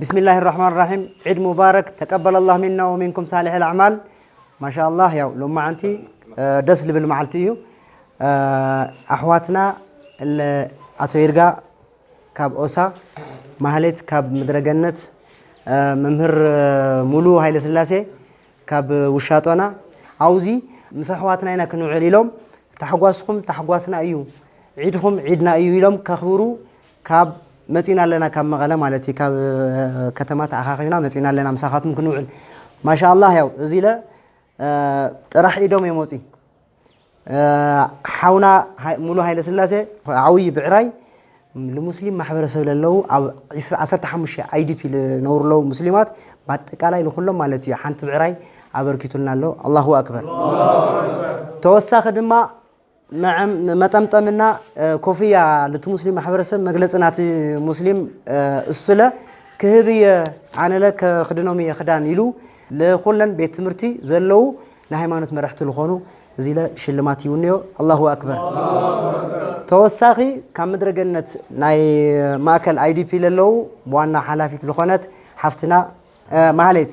ብስሚላሂ ራሕማን ራሒም። ዒድ ሙባረክ፣ ተቀበለ ላህ ሚና ወሚንኩም ሳሊሕ ልኣዕማል። ማሻ ኣላህ፣ ያው ሎማዓንቲ ደስ ልብል መዓልቲ እዩ። ኣሕዋትና፣ ኣቶ ይርጋ ካብ ኦሳ፣ ማህሌት ካብ ምድረገነት፣ መምህር ሙሉ ሃይለስላሴ ካብ ውሻጦና፣ ኣብዚ ምስ ኣሕዋትና ኢና ክንውዕል ኢሎም፣ ታሕጓስኹም ታሕጓስና እዩ፣ ዒድኹም ዒድና እዩ ኢሎም ከኽብሩ ካብ መፂና ኣለና፣ ካብ መቐለ ማለት እዩ። ካብ ከተማ ተኣኻኺብና መፂና ኣለና ምሳኻትኩም ክንውዕል። ማሻኣላህ፣ ያው እዚ ኢለ ጥራሕ ኢዶም እዮም ወፂ ሓውና ሙሉ ሃይለስላሴ ዓብዪ ብዕራይ ንሙስሊም ማሕበረሰብ ለለዉ ኣብ ዓሰርተ ሓሙሽተ ኣይዲፒ ልነብሩ ኣለዉ ሙስሊማት፣ በኣጠቃላይ ንኹሎም ማለት እዩ ሓንቲ ብዕራይ ኣበርኪቱልና ኣሎ። ኣላሁ ኣክበር። ተወሳኺ ድማ መጠምጠምና ኮፍያ ልቲ ሙስሊም ማሕበረሰብ መግለፂ ናቲ ሙስሊም እሱለ ክህብ እየ፣ ኣነለ ከኽድኖም እየ ክዳን ኢሉ ልኹለን ቤት ትምህርቲ ዘለዉ ንሃይማኖት መራሕቲ ዝኾኑ እዚ ኢለ ሽልማት ይውንዮ። ኣላሁ ኣክበር። ተወሳኺ ካብ ምድረገነት ናይ ማእከል ኣይዲፒ ለለዉ ዋና ሓላፊት ዝኾነት ሓፍትና ማህሌት፣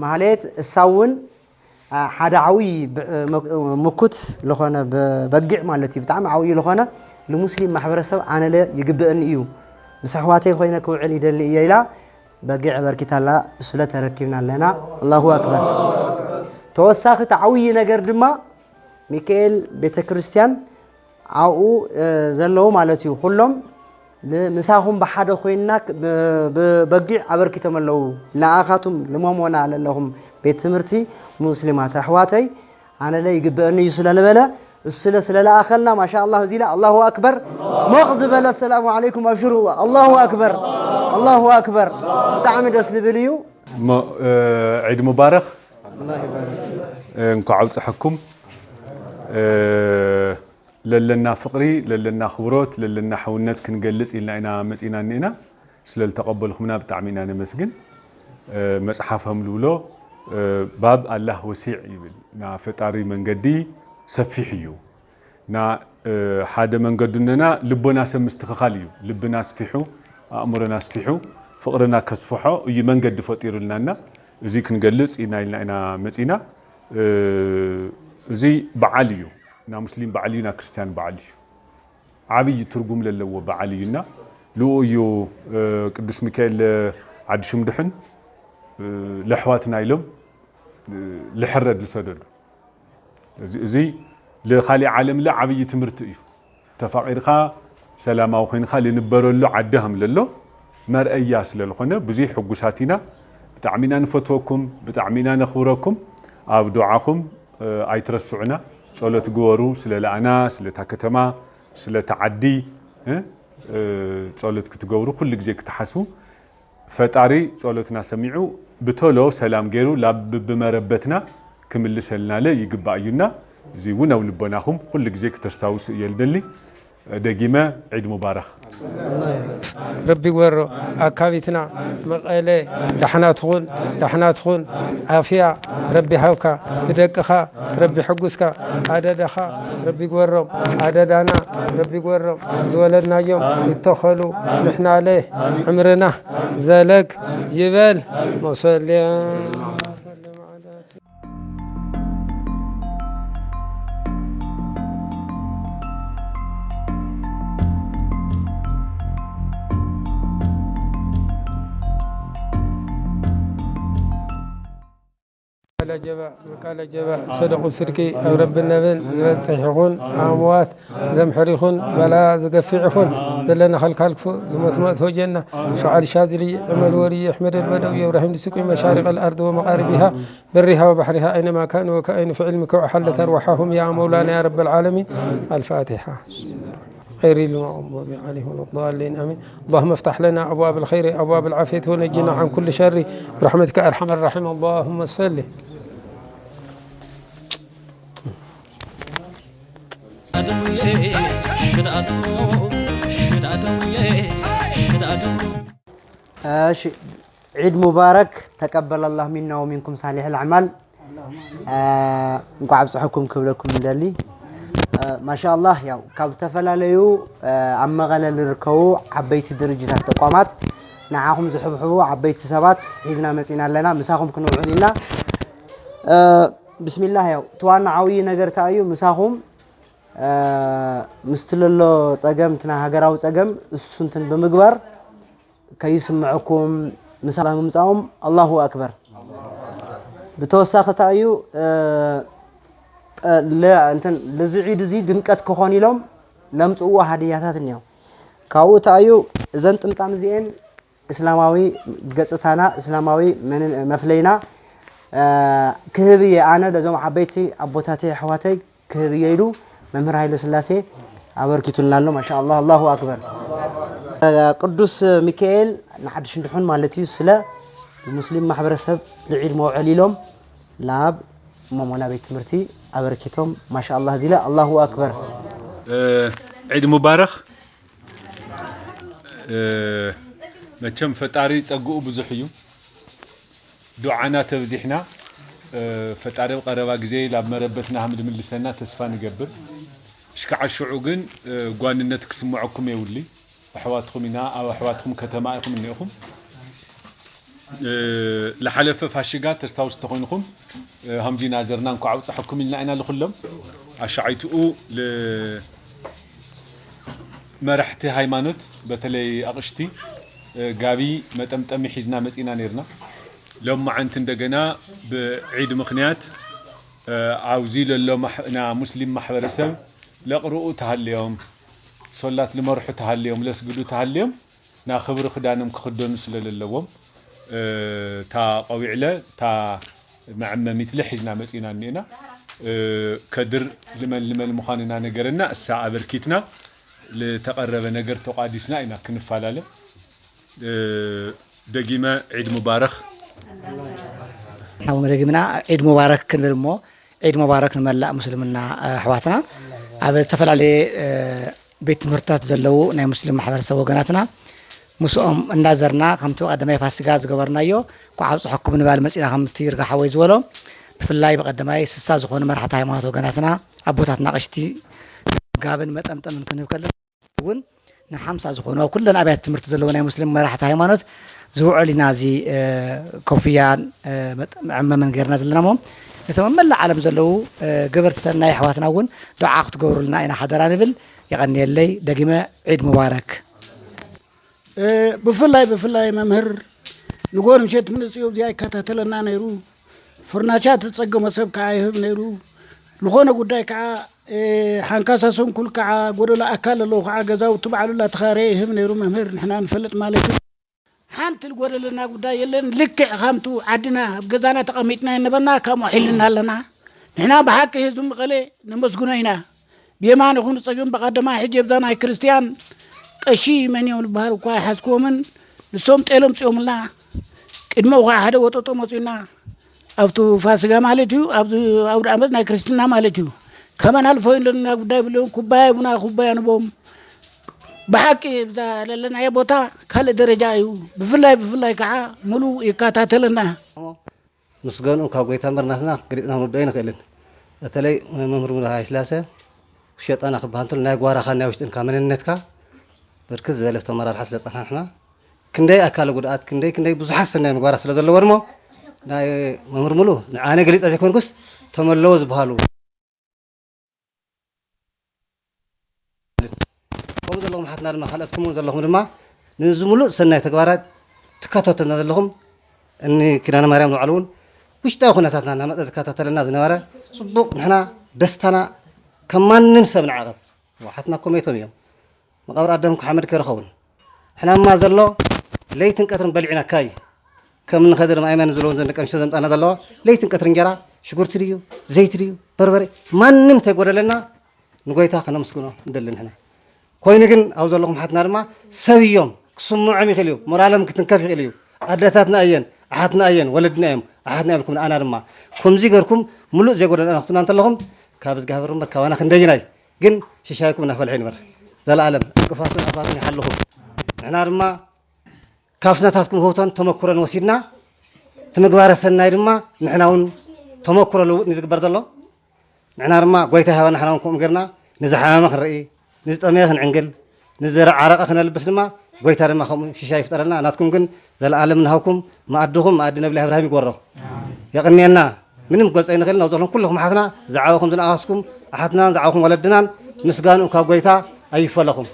ማህሌት እሳ እውን ሓደ ዓብዪ ምኩት ዝኾነ በጊዕ ማለት እዩ፣ ብጣዕሚ ዓብዪ ዝኾነ ንሙስሊም ማሕበረሰብ ኣነለ ይግብእኒ እዩ፣ ምስ ኣሕዋተይ ኮይነ ክውዕል ይደሊ እየ ኢላ በጊዕ ኣበርኪታላ፣ እሱለ ተረኪብና ኣለና። ኣላሁ ኣክበር። ተወሳኺ እቲ ዓብዪ ነገር ድማ ሚካኤል ቤተ ክርስቲያን ኣብኡ ዘለዉ ማለት እዩ። ኩሎም ምሳኹም ብሓደ ኮይንና ብበጊዕ ኣበርኪቶም ኣለዉ። ንኣኻቱም ልመሞና ለለኹም ቤት ትምህርቲ ሙስሊማት ኣሕዋተይ ኣነለ ይግብአኒ እዩ ስለ ልበለ እሱለ ስለ ለኣኸልና ማሻ ኣላህ እዚ ኢለ ኣላሁ ኣክበር ሞቕ ዝበለ ኣሰላሙ ዓለይኩም ኣብሽሩ ኣላሁ ኣክበር ኣላሁ ኣክበር ብጣዕሚ ደስ ልብል እዩ። እሞ ዒድ ሙባረኽ። እንኳዕ ኣብፀሐኩም። ለለና ፍቕሪ፣ ለለና ኣኽብሮት፣ ለለና ሕውነት ክንገልጽ ኢልና ኢና መጺና እኒኤና። ስለ ዝተቐበልኩምና ብጣዕሚ ኢና ነመስግን። መጽሓፎም ልብሎ ባብ ኣላህ ወሲዕ ይብል፣ ና ፈጣሪ መንገዲ ሰፊሕ እዩ። ና ሓደ መንገዱ እነና ልቦና ሰብ ምስትኽኻል እዩ። ልብና ኣስፊሑ፣ ኣእምሮና ኣስፊሑ፣ ፍቕርና ከስፍሖ እዩ መንገዲ ፈጢሩልናና። እዚ ክንገልጽ ኢና ኢልና ኢና መጺና። እዚ በዓል እዩ። ና ሙስሊም በዓል እዩ፣ ና ክርስቲያን በዓል እዩ። ዓብዪ ትርጉም ለለዎ በዓል እዩና ልኡ እዩ። ቅዱስ ሚካኤል ዓዲ ሽምድሕን ለሕዋትና ኢሎም ልሕረድ ልሰደዱ። እዚ ልኻሊእ ዓለም ለ ዓብዪ ትምህርቲ እዩ። ተፋቒርካ ሰላማዊ ኮይንካ ልንበረሉ ዓዲ ሃም ለሎ መርአያ ስለ ዝኾነ ብዙይ ሕጉሳት ኢና። ብጣዕሚ ኢና ንፈትወኩም፣ ብጣዕሚ ኢና ነኽብረኩም። ኣብ ዱዓኹም ኣይትረስዑና። ጸሎት ግበሩ ስለ ለኣና፣ ስለታ ከተማ፣ ስለታ ዓዲ ጸሎት ክትገብሩ ኩሉ ግዜ ክትሓስቡ። ፈጣሪ ጸሎትና ሰሚዑ ብቶሎ ሰላም ገይሩ ላብ ብመረበትና ክምልሰልናለ ይግባእ እዩና። እዚ እውን ኣብ ልቦናኹም ኩሉ ግዜ ክተስታውሱ እየ ልደሊ። ደጊመ ዒድ ሙባረኽ። ረቢ ግበሮ ኣካቢትና መቐለ ዳሕና ትኹን ዳሕና ትኹን ዓፍያ ረቢ ሃብካ ብደቅኻ ረቢ ሕጉስካ ኣደዳኻ ረቢ ግበሮም ኣደዳና ረቢ ግበሮም ዝወለድናዮም ይተኸሉ ንሕናለ ዕምርና ዘለግ ይበል መሰልያ ቃለ ጀባእ መቃለ ጀባእ ሰደቁ ስድቂ ኣብ ረብን ነብን ዝበፅሕ ይኹን ኣምዋት ዘምሕር ይኹን ባላ ዝገፍዕ ይኹን ዘለና ከልካል ክፉእ ዝሞት መእቶ ጀና ሸዓል ሻዝሊ ዕመል ወልይ ኣሕመድ ኣልበደዊ እብራሂም ድስቁ መሻሪቅ ኣልኣርድ ወመቃርቢሃ برها وبحرها أينما كانوا وكأين في علمك وأحلت أرواحهم يا مولانا يا رب العالمين. الفاتحة. غير المغضوب عليهم ولا الضالين آمين. اللهم افتح لنا أبواب الخير أبواب العافية ونجنا عن كل شر برحمتك أرحم الراحمين. اللهم صل. እሺ ዒድ ሙባረክ ተቀበለ ላህ ሚና ወሚንኩም ሳሊሕ ልኣዕማል። እንኳዕ ኣብፀሐኩም ክብለኩም ንደሊ። ማሻኣላህ፣ ያው ካብ ዝተፈላለዩ ኣብ መቐለ ዝርከቡ ዓበይቲ ድርጅታት፣ ተቋማት ንዓኹም ዝሕብሕቡ ዓበይቲ ሰባት ሒዝና መፂና ኣለና። ምሳኹም ክንውዕል ኢልና። ብስሚላህ፣ ያው እቲ ዋና ዓብዪ ነገር እንታይ እዩ? ምሳኹም ምስቲ ለሎ ፀገም፣ እቲ ናይ ሃገራዊ ፀገም እሱ እንትን ብምግባር ከይስምዐኩም ምሳና ምምፃኦም ኣላሁ ኣክበር። ብተወሳኺ እንታይ እዩ? እ፣ እ፣ ለ-፣ እንትን፣ ለዚ ዒድ እዚ ድምቀት ክኾን ኢሎም ለምፅእዎ ሃድያታት እኒኦ። ካብኡ እንታይ እዩ? እዘን ጥምጣም እዚኤን እስላማዊ ገፅታና፣ እስላማዊ መን-፣ መፍለይና፣ እ፣ ክህብ እየ ኣነ ለዞም ዓበይቲ ኣቦታተይ ኣሕዋተይ ክህብ እየ ኢሉ መምህር ሃይለ ስላሴ ኣበርኪቱልና ኣሎ። ማሻ ኣላህ፣ ኣላሁ ኣክበር። ቅዱስ ሚካኤል ንዓዲ ሽንድሑን ማለት እዩ፣ ስለ ሙስሊም ማሕበረሰብ ልዒድ መውዐል ኢሎም ላብ መሞና ቤት ትምህርቲ ኣበርኪቶም። ማሻ ኣላህ፣ ዚለ ኣላሁ ኣክበር። ዒድ ሙባረኽ። መቸም ፈጣሪ ጸግኡ ብዙሕ እዩ። ዱዓና ተብዚሕና፣ ፈጣሪ ኣብ ቀረባ ግዜ ላብ መረበትና ከም ዝምልሰና ተስፋ ንገብር። እሽካዕ ሽዑ ግን ጓንነት ክስምዐኩም የውሊ። ኣሕዋትኩም ኢና፣ ኣብ ኣሕዋትኩም ከተማ ኢኹም እኒኦኹም። ዝሓለፈ ፋሽጋ ተስታውሱ ተኾይንኹም፣ ሃምጂ ናዘርና እንኳዕ ኣብፀሐኩም ኢልና ኢና ልኩሎም። ኣሻዓይትኡ ል-፣ መራሕቲ ሃይማኖት፣ በተለይ ኣቕሽቲ፣ ጋቢ መጠምጠሚ ሒዝና መፂና ነይርና። ሎም መዓንቲ እንደገና ብዒድ ምኽንያት ኣብዚ ለሎ ማሕ-፣ ና ሙስሊም ማሕበረሰብ ለቕርኡ ተሃልዮም፣ ሶላት ልመርሑ ተሃልዮም፣ ለስግዱ ተሃልዮም፣ ና ክብሪ ክዳኖም ክኽደኑ ስለ ለለዎም፣ እታ ቆቢዕለ፣ እታ መዐመሚትለ ሒዝና መጺና እኒኤና። ከድር ልመን ልመን ምዃኑ እናነገረና፣ እሳ ኣበርኪትና፣ ልተቐረበ ነገር ተቋዲስና ኢና ክንፈላለ። ደጊመ ዒድ ሙባረኽ። ሓውን ደጊምና ዒድ ሙባረክ ክንብል እሞ፣ ዒድ ሙባረክ ንመላእ ሙስልምና ኣሕዋትና፣ ኣብ ዝተፈላለየ ቤት ትምህርትታት ዘለዉ ናይ ሙስሊም ማሕበረሰብ ወገናትና፣ ምስኦም እንዳዘርና ከምቲ ቀዳማይ ፋሲጋ ዝገበርናዮ፣ እንኳዕ ኣብፀሐኩም ንባል መፂና፣ ከምቲ ይርጋ ሓወይ ዝበሎ፣ ብፍላይ ብቀዳማይ ስሳ ዝኾኑ መራሕቲ ሃይማኖት ወገናትና፣ ኣቦታትና ቀሽቲ ጋብን መጠምጠምን ክንብ ከለና እውን ንሓምሳ ዝኾኑ ኣብ ኩለን ኣብያተ ትምህርቲ ዘለዉ ናይ ሙስሊም መራሕቲ ሃይማኖት ዝውዕል ኢና። እዚ ኮፍያን መጠ-፣ መዐመምን ገይርና ዘለና እሞ፣ ነቶም ኣብ መላእ ዓለም ዘለዉ ገበርቲ ሰናይ ኣሕዋትና እውን ዱዓ ክትገብሩልና ኢና ሓደራ ንብል። የቐንየለይ። ደጊመ ዒድ ሙባረክ። እ፣ ብፍላይ፣ ብፍላይ መምህር ንጎር ምሸት ምንጽኡ እዚኣ ይከታተለና ነይሩ። ፍርናሻ ተጸገሞ ሰብ ከዓ ይህብ ነይሩ። ዝኾነ ጉዳይ ከዓ፣ እ፣ ሓንካሳ ስንኩል ከዓ፣ ጎደሎ ኣካል ኣለዉ ከዓ፣ ገዛውቲ ባዕሉ እናተኻረየ ይህብ ነይሩ መምህር፣ ንሕና ንፈልጥ ማለት እዩ። ሓንቲ ዝጎደለና ጉዳይ የለን። ልክዕ ከምቱ ዓድና ኣብ ገዛና ተቐሚጥና የነበና፣ ከምኡ ሒልና ኣለና። ንሕና ብሓቂ ህዝቢ መቐለ ነመስግኖ ኢና። ብየማን ይኹን ጸገም ብቐደማይ ሕጂ ኣብዛ ናይ ክርስትያን ቀሺ መን እዮም ዝበሃሉ እኳ ኣይሓዝክዎምን። ንሶም ጤሎም ጽዮምልና። ቅድሚ እኳ ሓደ ወጠጦ መጺኡና። ኣብቱ ፋሲጋ ማለት እዩ፣ ኣብዚ ኣውደ ዓመት ናይ ክርስትና ማለት እዩ። ከመናልፎ ኣለና ጉዳይ ብሎም ኩባያ ቡና ኩባያ ንቦም። ብሓቂ ብዛ ለለናዮ ቦታ ካልእ ደረጃ እዩ። ብፍላይ፣ ብፍላይ ከዓ ሙሉ ይከታተለና። ምስጋንኡ ካብ ጎይታ እምበር ናትና ገሊጽና ክንርድኦ ኣይንኽእልን። በተለይ መምህር ሙሉ ሃይለስላሴ ሸጣና ክበሃል እንተሎ ናይ ጓራኻ ናይ ውሽጥንካ መንነትካ ብርክት ዝበለ ተመራርሓ ስለ ጸናሕና ክንደይ ኣካለ ጉድኣት ክንደይ ክንደይ ብዙሓት ሰናይ ምግባራት ስለ ዘለዎ ድሞ ናይ መምህር ሙሉ ንዓነ ገሊጸ ዘይኮንኩስ ተመለዎ ዝበሃሉ ከምኡ ዘለኹም ሓትና ድማ ካልኦትኩም እውን ዘለኹም ድማ ነዚ ሙሉእ ሰናይ ተግባራት ትከታተልና ዘለኹም እኒ ኪዳነ ማርያም ንባዕሉ እውን ውሽጣዊ ኩነታትና እናመፀ ዝከታተለና ዝነበረ ፅቡቕ ንሕና ደስታና ከም ማንም ሰብ ንዓቐብ። ሓትና እኮ መይቶም እዮም። መቃብር ኣዳም እኮ ሓመድ ከይረኸውን ሕናማ ዘሎ ለይትን ቀትርን በሊዕና ካይ ከም ንኸድር ማይመን ዝለውን ዘን ደቂ ኣንስትዮ ዘምጻና ዘለዋ ለይትን ቀትርን እንጀራ ሽጉርቲ ድዩ ዘይቲ ድዩ በርበረ ማንም እንተይጎደለና ንጎይታ ከነመስግኖ ንደሊ ንሕና። ኮይኑ ግን ኣብ ዘለኹም ሓትና ድማ ሰብ እዮም ክስምዖም ይኽእል እዩ ሞራሎም ክትንከፍ ይኽእል እዩ። ኣደታትና እየን ኣሓትና እየን ወለድና እዮም ኣሓትና እዮም ኢልኩም ንኣና ድማ ከምዚ ገርኩም ሙሉእ ዘይጎደለና ክትብሉና እንተለኹም ካብ እግዚኣብሔር እምበር ካባና ክንደይናይ ግን ሽሻይኩም እናፈልሐ ይንበር። ዘለኣለም ዕንቅፋቱን ኣባቱን ይሓልኹም። ንሕና ድማ ካብ ስነታትኩም ህውቶን ተመኩሮን ወሲድና እቲ ምግባረ ሰናይ ድማ ንሕና እውን ተመኩሮ ልውጥ ንዝግበር ዘሎ ንሕና ድማ ጎይታ ይሃበና ንሕና እውን ከምኡ ጌርና ንዝሓመመ ክንርኢ፣ ንዝጠመየ ክንዕንግል፣ ንዝዓረቐ ክነልብስ ድማ ጎይታ ድማ ከምኡ ሽሻይ ይፍጠረልና። ናትኩም ግን ዘለኣለም ንሃብኩም፣ መኣድኹም መኣዲ ነብሊ ኣብርሃም ይግበሮ። የቕንየልና። ምንም ክገልጾ ኣይንኽእልን። ኣብዚ ዘለኹም ኩልኹም ኣሓትና ዝዓበኹም ዝነኣስኩም ኣሓትናን ዝዓበኹም ወለድናን ምስጋንኡ ካብ ጎይታ ኣይፈለኹም።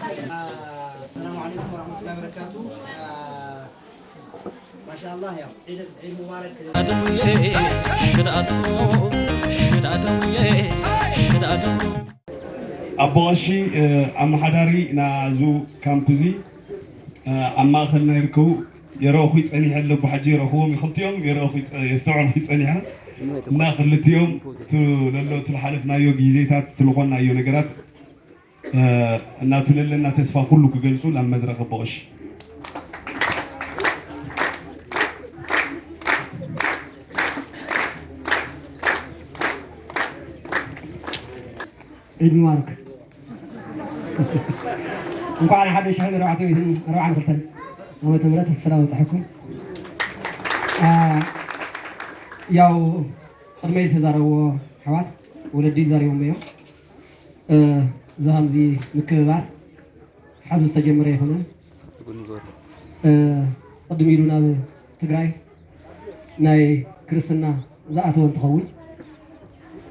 السلام عليكم ورحمة الله وبركاته. ما شاء الله يا عيد، عيد مبارك. ኣደሙየ ሽድ ኣደሙ ሽድ ኣደሙየ ሽድ ኣደሙ ኣቦ ቀሺ፣ እ፣ ኣመሓዳሪ ናዙ ካምፕ እዚ፣ እ፣ ኣብ ማእኸልና ይርከቡ። የረእኹ ጸኒሐ ኣለቦ፣ ሕጂ የረእኽዎም ክልቲኦም፣ የረእኹ ጸ-፣ የስተውዕልኹ ጸኒሐ እና ክልቲኦም እቲ ለሎ እቲ ዝሓለፍናዮ ግዜታት እቲ ዝኾንናዮ ነገራት፣ እ፣ እናቱ ለለና ተስፋ ኩሉ ክገልጹ ናብ መድረኽ ኣቦ ቀሺ። ዒድ ሙባረክ። እንኳዕ ንሓደ ሽሕን ኣርባዕተ ሚእትን ኣርባዓን ክልተን ዓመተ ምህረት ብሰላም በጻሕኩም። አ፣ ያው ቅድመይ ዝተዛረብዎ ኣሕዋት ወለዲ ዘሪቦም እዮም። እ፣ እዚ ከምዚ ምክብባር ሓዚ ዝተጀመረ ኣይኮነን። እ፣ ቅድም ኢሉ ናብ ትግራይ ናይ ክርስትና ዝኣተወ እንትኸውን፣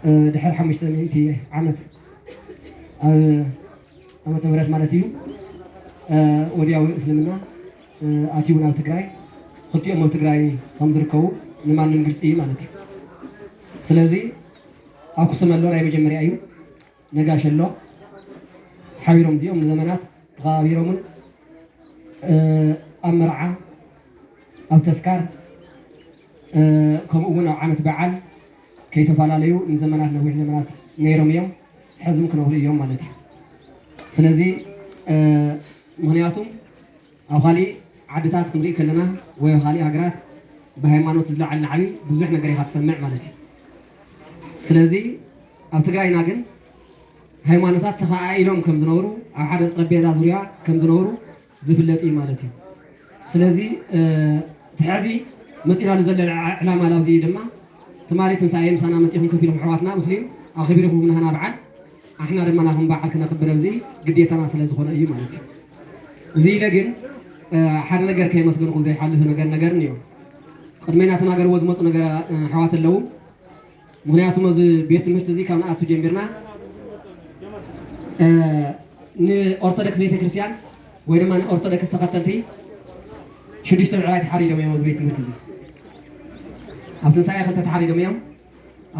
እ፣ ድሕሪ ሓሙሽተ ሚእቲ ዓመት ኣብ ዓመተ ምህረት ማለት እዩ፣ እ፣ ወዲያው እስልምና፣ እ፣ ኣትዩ ናብ ትግራይ። ክልቲኦም ኣብ ትግራይ ከም ዝርከቡ ንማንም ግልፂ እዩ ማለት እዩ። ስለዚ ኣብ ኩስመሎ ናይ መጀመርያ እዩ። ነጋሽ ኣሎ። ሓቢሮም እዚኦም ንዘመናት ተኸባቢሮምን፣ እ፣ ኣብ መርዓ፣ ኣብ ተስካር፣ እ፣ ከምኡ እውን ኣብ ዓመት በዓል ከይተፈላለዩ ንዘመናት፣ ነዊሕ ዘመናት ነይሮም እዮም። ሕዝም ክነብሩ እዮም ማለት እዩ። ስለዚ፣ እ፣ ምኽንያቱም ኣብ ካሊእ ዓድታት ክንርኢ ከለና ወይ ኣብ ካሊእ ሃገራት ብሃይማኖት ዝለዓል ናዕቢ ብዙሕ ነገር ኢኻ ትሰምዕ ማለት እዩ። ስለዚ ኣብ ትግራይና ግን ሃይማኖታት ተኸኣኢሎም ከም ዝነበሩ፣ ኣብ ሓደ ጠረጴዛ ዙርያ ከም ዝነበሩ ዝፍለጥ እዩ ማለት እዩ። ስለዚ፣ እ፣ እቲ ሕዚ መፂናሉ ዘለና ዕላማ ላብዚ ድማ ትማሊ ትንሳኤ ምሳና መፂኹም ከፊልኩም ኣሕዋትና ሙስሊም ኣኽቢርኩም ናህና በዓል ኣሕና ድማ ናኹም በዓል ክነኽብር ኣብዚ ግዴታና ስለ ዝኾነ እዩ ማለት እዩ። እዚ ኢለ ግን፣ እ፣ ሓደ ነገር ከየመስገንኩም ዘይሓልፍ ነገር፣ ነገር እኒኦ። ቅድመና ተናገርዎ ዝመፁ ነገር፣ እ፣ ኣሕዋት ኣለዉ። ምኽንያቱም እዚ ቤት ትምህርቲ እዚ ካብ ንኣቱ ጀሚርና፣ እ፣ ንኦርቶዶክስ ቤተክርስትያን ወይ ድማ ንኦርቶዶክስ ተኸተልቲ ሽዱሽተ ብዕራይ ተሓሪዶም እዮም። እዚ ቤት ትምህርቲ እዚ ኣብ ትንሳኤ ክልተ ተሓሪዶም እዮም።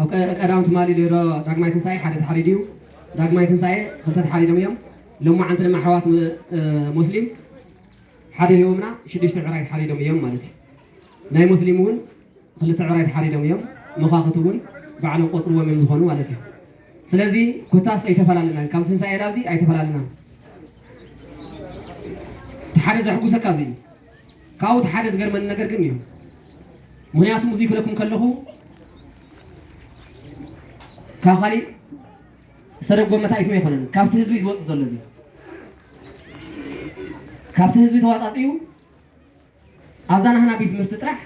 ኣብ ቀ-፣ ቀዳም ትማሊ ድሮ ዳግማይ ትንሳኤ ሓደ ተሓሪዱ እዩ። ዳግማይ ትንሳኤ ክልተ ተሓሪዶም እዮም። ሎማዓንቲ ድማ ኣሕዋት ም-፣ እ፣ ሙስሊም ሓደ ሂቦምና ሽዱሽተ ብዕራይ ተሓሪዶም እዮም ማለት እዩ። ናይ ሙስሊም እውን ክልተ ብዕራይ ተሓሪዶም እዮም። መኻኽት እውን ባዕሎም ቆፅርዎም እዮም ዝኾኑ ማለት እዩ። ስለዚ ኮታስ ኣይተፈላለናን፣ ካብ ትንሳኤ ናብዚ ኣይተፈላለናን። እቲ ሓደ ዘሕጉሰካ እዚ እዩ። ካብኡ እቲ ሓደ ዝገርመኒ ነገር ግን እዩ። ምኽንያቱም እዚ ክለኩም ከለኹ ካብ ካሊእ ዝተደጎመ ተኣይስመ ኣይኮነን፣ ካብቲ ህዝቢ እዩ ዝወፅእ ዘሎ። እዚ ካብቲ ህዝቢ ተዋፃፂኡ ኣብዛ ናህና ቤት ትምህርቲ ጥራሕ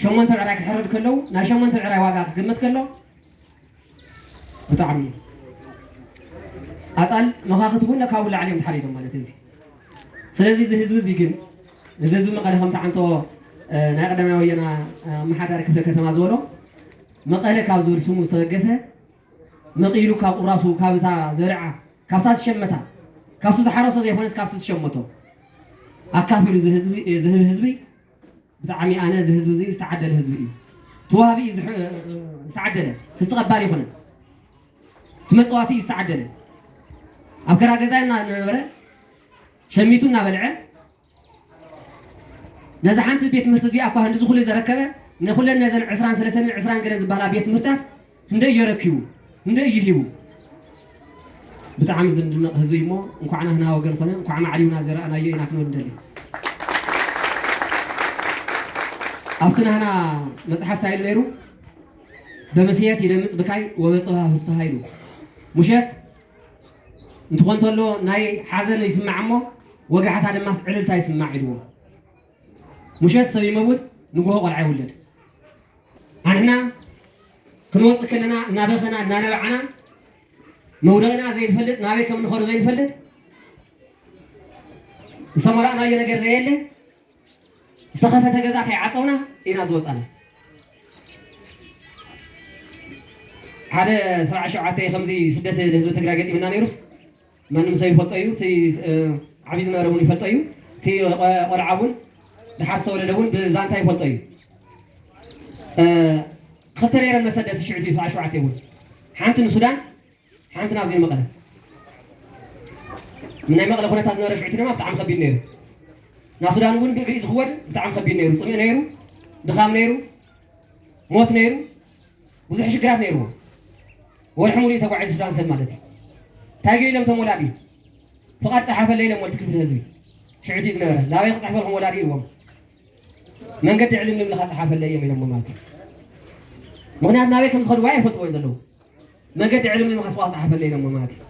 ሸሞንተ ብዕራይ ክሕረድ ከለዉ ናይ ሸሞንተ ብዕራይ ዋጋ ክግመት ከሎ ብጣዕሚ ኣጣል መኻኽት እውን ካብኡ ላዕሊ እዮም ተሓሪዶም ማለት እዩ። እዚ ስለዚ እዚ ህዝቢ እዚ ግን እዚ ህዝቢ መቐለ ከምቲ ዓንቶ፣ እ፣ ናይ ቀዳማይ ወያነ፣ እ፣ ኣመሓዳሪ ክፍለ ከተማ ዝበሎ መቐለ ካብ ዝብል ስሙ ዝተበገሰ መቒሉ ካብ ቁራሱ ካብ እታ ዘርዓ ካብታ ዝሸመታ ካብቲ ዝሓረሶ ዘይኮነስ ካብቲ ዝሸመቶ ኣካፊሉ ዝህዝቢ-፣ ዝህብ ህዝቢ ብጣዕሚ ኣነ እዚ ህዝቢ እዚ ዝተዓደለ ህዝቢ እዩ። ተዋሃቢ እዩ ዝሕ-፣ ዝተዓደለ፣ ተስተቐባሊ ኣይኮነን። እቲ መፅዋቲ እዩ ዝተዓደለ። ኣብ ከራ ገዛ እናነበረ ሸሚቱ እናበልዐ ነዛ ሓንቲ ቤት ትምህርቲ እዚኣ እኳ ህንዲ ዝኹሉ ዘረከበ፣ ንኹለን ነዘን ዕስራን ሰለስተን ዕስራን ገለን ዝበሃላ ቤት ትምህርታት ህንደ እዩ ረኪቡ፣ ህንደ እዩ ሂቡ። ብጣዕሚ ዝንድነቕ ህዝቢ እሞ፣ እንኳዕ ናህና ወገን ኾነ፣ እንኳዕ ማዕሪውና ዘረኣናዮ ኢና ክንብል ንደሊ። ኣብቲ ናህና መጽሓፍ እንታይ ኢሉ ነይሩ? "በምስየት ይደምጽ ብካይ ወበጽባ ፍስሃ" ኢሉ። ሙሸት እንትኾን እንተሎ ናይ ሓዘን ይስማዕ እሞ፣ ወጋሕታ ድማስ ዕልልታ ይስማዕ ኢልዎ። ሙሸት ሰብ ይመውት፣ ንግሆ ቆልዓ ይውለድ። ኣንሕና ክንወጽእ ከለና እናበኸና እናነባዕና፣ መውደቕና ዘይንፈልጥ፣ ናበይ ከም ንኸዶ ዘይንፈልጥ፣ ዝተመላእናዮ ነገር ዘየለ፣ ዝተኸፈተ ገዛ ከይዓጸውና ኢና ዝወጻና። ሓደ ሰብዓ ሸውዓተ ከምዚ ስደት ንህዝቢ ትግራይ ገጢምና ነይሩስ፣ ማንም ሰብ ይፈልጦ እዩ። እቲ፣ እ፣ ዓብዪ ዝነበረ እውን ይፈልጦ እዩ። እቲ ቆ-፣ ቆልዓ እውን ድሓር ዝተወለደ እውን ብዛንታ ይፈልጦ እዩ። እ፣ ክልተ ነይረን መሰደቲ ሽዑ እቲ ሰብዓ ሸውዓተ እውን። ሓንቲ ንሱዳን፣ ሓንቲ ናብዚ ንመቐለ። ናይ መቐለ ኩነታት ዝነበረ ሽዑ እቲ ድማ ብጣዕሚ ከቢድ ነይሩ። ናብ ሱዳን እውን ብእግሪ ዝኽወድ ብጣዕሚ ከቢድ ነይሩ። ጽምኢ ነይሩ፣ ድኻም ነይሩ፣ ሞት ነይሩ፣ ብዙሕ ሽግራት ነይርዎ። ወርሒ ሙሉእ ተጓዒዙ ሱዳን ሰብ ማለት እዩ። እንታይ ግን ኢሎም እቶም ወላዲ? "ፍቓድ ጸሓፈለይ" ኢሎም ወልቲ ክፍሊ ህዝቢ። ሽዑ እቲ ዝነበረ፣ "ናበይ ክጽሕፈልኩም ወላዲ?" ኢልዎም። "መንገዲ ዕልምልም ኢኻ ጸሓፈለይ" እዮም ኢሎሞ ማለት እዩ። ምኽንያቱ ናበይ ከም ዝኸዱ ዋይ ኣይፈልጥዎ እዮም ዘለዉ። "መንገዲ ዕልምልም ኢኻ ስዋ ጸሓፈለይ" ኢሎሞ ማለት እዩ።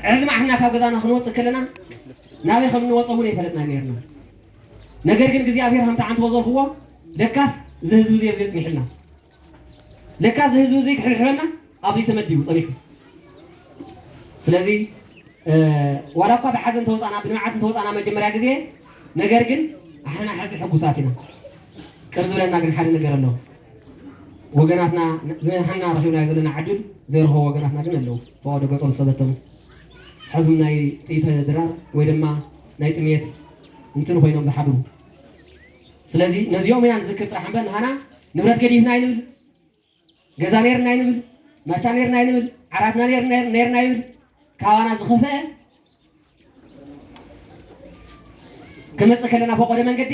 ሕዚ ማዕሕና ካብ ገዛና ክንወጽእ ከለና ናበይ ከም እንወጾ እውን ኣይፈለጥና ነይርና። ነገር ግን እግዚኣብሔር ከምቲ ዓንትቦ ዘልክዎ ለካስ እዚ ህዝቢ እዚ ዘጽኒሕልና። ለካ እዚ ህዝቢ እዚ ክሕብሕበና ኣብዚ ተመዲቡ ጸኒሑ። ስለዚ፣ እ፣ ዋላ እኳ ብሓዘን ተወጻና፣ ብንብዓት እንተወጻና መጀመርያ ግዜ፣ ነገር ግን ኣሕና ሕዚ ሕጉሳት ኢና። ቅር ዝብለና ግን ሓደ ነገር ኣሎ። ወገናትና፣ ዝሓና ረኺብናዮ ዘለና ዕድል ዘይረኸቡ ወገናትና ግን ኣለዉ። ፈቐዶ ገጠሩ ዝተበተኑ። ሕዝም ናይ ጥይተ ድራር ወይ ድማ ናይ ጥሜት እንትን ኮይኖም ዝሓድሩ። ስለዚ ነዚኦም ኢና ንዝክር ጥራሕ እምበር ንሃና ንብረት ገዲፍና ኣይንብል። ገዛ ነይርና ይንብል፣ ማቻ ነይርና ይንብል፣ ዓራትና ነይር-፣ ነይር-፣ ነይርና ይብል። ካባና ዝኸፍአ ክመጽእ ከለና ፈቆደ መንገዲ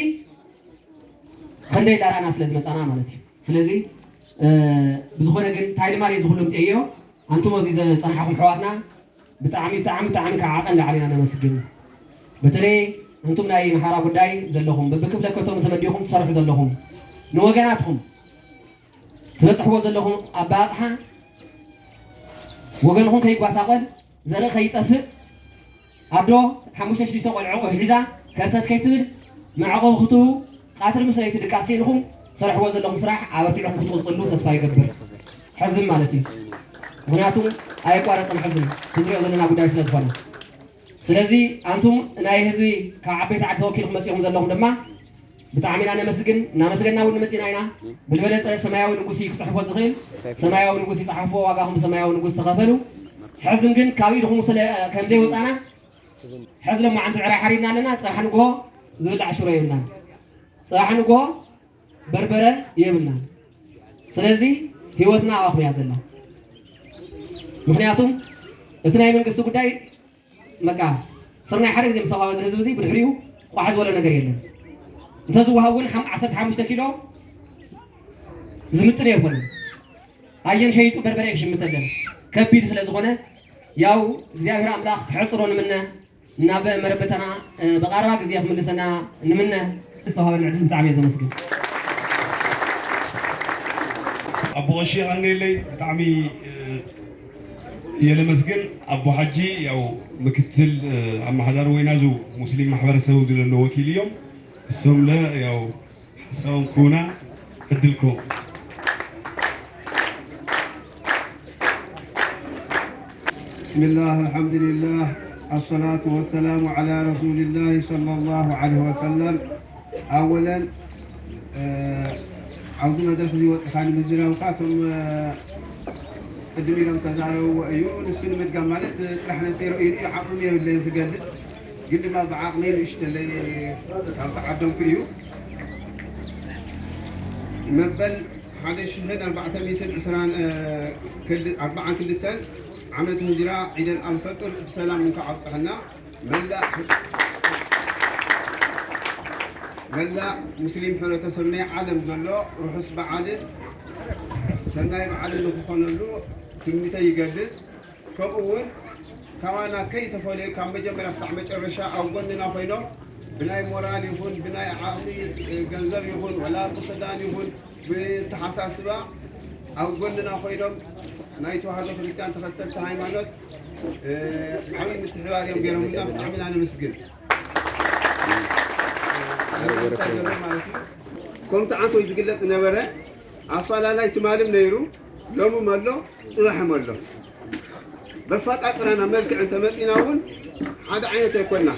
ክንደይ ዳርኣና ስለ ዝመጻና ማለት እዩ። ስለዚ፣ እ፣ ብዝኾነ ግን እንታይ ድማ እዩ ዝኹሉ ምጽእዮ፣ ኣንቱም ኣብዚ ዝጸናሕኹም ኣሕዋትና ብጣዕሚ፣ ብጣዕሚ፣ ብጣዕሚ ካብ ዓቐን ላዕሊ ኢና ነመስግን። በተለይ ኣንቱም ናይ ኣምሓራ ጉዳይ ዘለኹም፣ በብክፍለ ከተሙ ተመዲኹም ትሰርሑ ዘለኹም፣ ንወገናትኩም ትበጽሕዎ ዘለኹም ኣባጽሓ፣ ወገንኹም ከይጓሳቆል፣ ዘርኢ ከይጠፍእ፣ ኣዶ ሓሙሽተ ሽዱሽተ ቆልዑ ሒዛ ከርተት ከይትብል መዕቆቢ ክትህቡ ቃትሪ ምስ ለይቲ ድቃስ ኢልኩም ትሰርሕዎ ዘለኹም ስራሕ ኣበርቲዕኩም ክትቕጽሉ ተስፋ ይገብር። ሕዝም ማለት እዩ። ምኽንያቱ ኣየቋረጽን ሕዝም ክንሪኦ ዘለና ጉዳይ ስለ ዝኾነ። ስለዚ ኣንቱም ናይ ህዝቢ ካብ ዓበይቲ ዓዲ ተወኪልኩም መጺኹም ዘለኹም ድማ ብጣዕሚ ኢና ነመስግን። እናመስገና እውን መጺና ኢና። ብዝበለጸ ሰማያዊ ንጉሲ ክጽሕፎ ዝኽእል ሰማያዊ ንጉስ ይጽሓፎ፣ ዋጋኹም ብሰማያዊ ንጉስ ተኸፈሉ። ሕዝም ግን ካብ ኢድኹም ስለ ከም ዘይወጻና ሕዚ ሎማዓንቲ ዕራይ ሓሪድና ኣለና። ጽባሕ ንግሆ ዝብላዕ ሽሮ የብልናን። ጽባሕ ንግሆ በርበረ የብልናን። ስለዚ ህይወትና ኣባኹም እያ ዘላ። ምኽንያቱም እቲ ናይ መንግስቲ ጉዳይ በቃ ስርናይ ሓደ ግዜ ምስ ኣዋበ እዚ ህዝቢ እዚ ብድሕሪኡ ቋሕ ዝበሎ ነገር የለን። እንተዝወሃብ እውን ሓም-፣ ዓሰርተ ሓሙሽተ ኪሎ ዝምጥን ኣይኮነን። ኣየን ሸይጡ በርበረ ይሽምተለን ከቢድ ስለ ዝኾነ ያው እግዚኣብሔር ኣምላኽ ክሕጽሮ ንምነ፣ ናብ መረበታና፣ እ፣ ብቐረባ ግዜ ክምልሰና ንምነ። ዝተዋሃበን ዕድል ብጣዕሚ እየ ዘመስግን። ኣቦ ቀሺ የቐንየለይ፣ ብጣዕሚ፣ እ፣ እየ ለመስግን። ኣቦ ሓጂ ያው ምክትል፣ እ፣ ኣመሓዳሪ ወይና ዙ ሙስሊም ማሕበረሰብ ዝለሎ ወኪል እዮም። እሶም ለ ያው ሓሳቦም ክሁና ዕድልኩም። بسم الله، الحمد لله، الصلاة والسلام على رسول الله صلى الله عليه وسلم. أولا، እ፣ ኣብዚ መድረኽ እዚ ወፂኻ ንምዝራብካ እቶም፣ እ፣ ቅድም ኢሎም ተዛረብዎ እዩ። ንሱ ንምድጋም ማለት፣ እ፣ ጥራሕ ነብሰይ ረእዩኒ እዩ፣ ዓቕሚ የብለይን ክገልፅ፣ ግን ድማ ብዓቕመይ ንእሽተለይ ካብ ተዓደምኩ እዩ። መበል ሓደ ሽሕን ኣርባዕተ ሚእትን ዕስራን፣ እ፣ ክል-፣ ኣርባዓን ክልተን ዓመት ህጅራ ዒደል ኣልፈጥር ብሰላም እንኳዕ ኣብፀሐና። መላእ መላእ ሙስሊም ሕብረተሰብ ናይ ዓለም ዘሎ ርሑስ በዓልን ሰናይ በዓልን ንክኾነሉ ትምኒተይ ይገልጽ። ከምኡ እውን ካባና ከይተፈለዩ ካብ መጀመርያ ክሳዕ መጨረሻ ኣብ ጎንና ኮይኖም ብናይ ሞራል ይኹን ብናይ ዓቕሚ፣ እ፣ ገንዘብ ይኹን ወላ ብክዳን ይኹን ብተሓሳስባ ኣብ ጎንና ኮይኖም ናይ ተዋህዶ ክርስቲያን ተኸተልቲ ሃይማኖት፣ እ፣ ዓብዪ ምትሕባር እዮም ገይሮምልና። ብጣዕሚ ኢና ነመስግን። ከምቲ ዓንቶይ ዝግለጽ ነበረ ኣፈላላይ ትማልም ነይሩ፣ ሎሚ መሎ፣ ጽባሕ መሎ። በፋጣጥራና መልክዕ እንተመጺና እውን ሓደ ዓይነት ኣይኮና።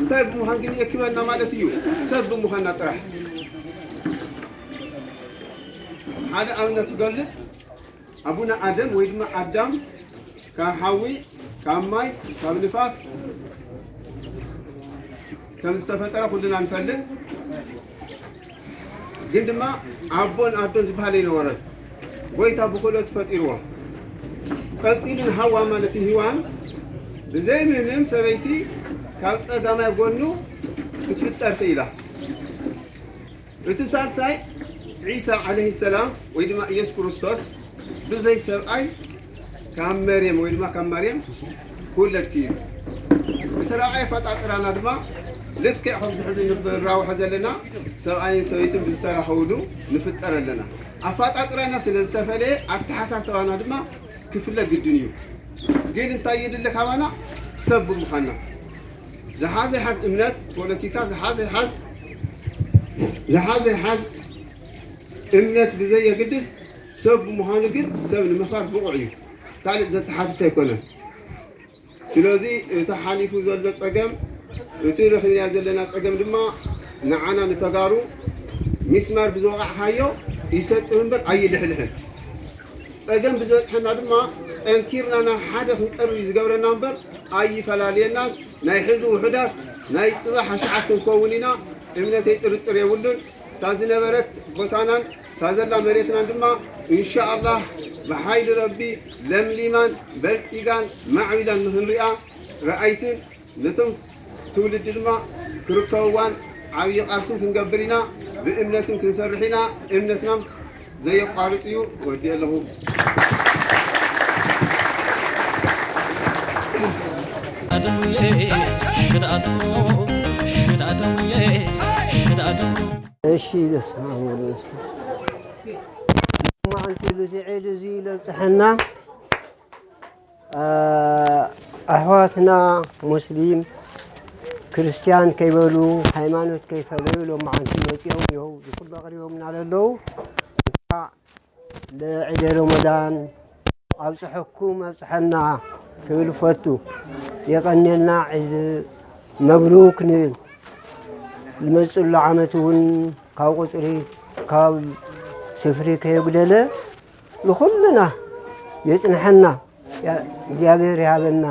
እንታይ ብምዃን ግን የክበና ማለት እዩ? ሰብ ብምዃንና ጥራሕ። ሓደ ኣብነት ክገልጽ፣ ኣቡነ ኣደም ወይ ድማ ኣዳም ካብ ሓዊ፣ ካብ ማይ፣ ካብ ንፋስ ከም ዝተፈጠረ ኩልና ንፈልጥ። ግን ድማ ኣቦን ኣዶን ዝበሃል ኣይነበረን። ጎይታ ብክእለቱ ፈጢርዎ። ቀጺሉ ንሃዋ ማለት ሂዋን ብዘይ ምንም ሰበይቲ ካብ ጸጋማይ ጎኑ ክትፍጠር ክኢላ። እቲ ሳልሳይ ዒሳ ዓለይሂ ሰላም ወይ ድማ ኢየሱስ ክርስቶስ ብዘይ ሰብኣይ ካብ መርየም ወይ ድማ ካብ ማርያም ክውለድ ክኢሉ። እቲ ራብዓይ ኣፈጣጥራና ድማ ልክዕ ከምዚ ሕዚ ንራውሖ ዘለና ሰብኣይን ሰበይትን ብዝተራኸብሉ ንፍጠር ኣለና። ኣፈጣጥራና ስለ ዝተፈለየ ኣተሓሳስባና ድማ ክፍለ ግድን እዩ። ግን እንታይ የድሊ ካባና? ሰብ ብምዃንና። ዝሓዘ ይሓዝ እምነት፣ ፖለቲካ ዝሓዘ ይሓዝ፣ ዝሓዘ ይሓዝ እምነት ብዘየግድስ ሰብ ብምዃኑ ግን ሰብ ንምኽባር ብቑዕ እዩ። ካልእ ዘተሓትት ኣይኮነን። ስለዚ እቲ ሓሊፉ ዘሎ ጸገም፣ እቲ ረኺብናዮ ዘለና ጸገም ድማ ንዓና ንተጋሩ ሚስማር ብዝወቓዕካዮ ይሰጥም እምበር ኣይልሕልሕን። ጸገም ብዝበጽሐና ድማ ጠንኪርና ናብ ሓደ ክንቀርብ እዩ ዝገብረና እምበር ኣይፈላልየናን። ናይ ሕዚ ውሑዳት ናይ ጽባሕ ኣሽዓት ክንከውን ኢና። እምነተይ ጥርጥር የብሉን። እታ ዝነበረት ቦታናን እታ ዘላ መሬትናን ድማ ኢንሻኣላህ ብሓይሊ ረቢ ለምሊማን በልጺጋን ማዕቢላን ንኽንሪኣ ረኣይትን ነቶም ትውልዲ ድማ ክርከብዋን ዓብዪ ቃልስን ክንገብር ኢና። ብእምነትን ክንሰርሕ ኢና። እምነትና ዘየቋርጽ እዩ። ወዲኤ ኣለኹ። ሽዳድሙ ሽዳድሙ ሽዳድሙ እሺ በስመ አብ ወወልድ ወመንፈስ ቅዱስ። መዓልቲ እዚ ዒድ እዚ ለብፅሐና ኣሕዋትና ሙስሊም ክርስትያን ከይበሉ ሃይማኖት ከይፈለዩ ሎማዓንቲ መፂኦም ይኸው ዝኩሉ ኣቕሪቦምና ለለዉ። እንኳዕ ለዒደ ሮሞዳን ኣብፅሐኩም ኣብፅሐና ክብል ፈቱ። የቐንየልና። ዒድ መብሩክ ንብል። ዝመፅሉ ዓመት እውን ካብ ቁፅሪ ካብ ስፍሪ ከየጉደለ ንኹልና የፅንሐና እግዚኣብሔር ይሃበና።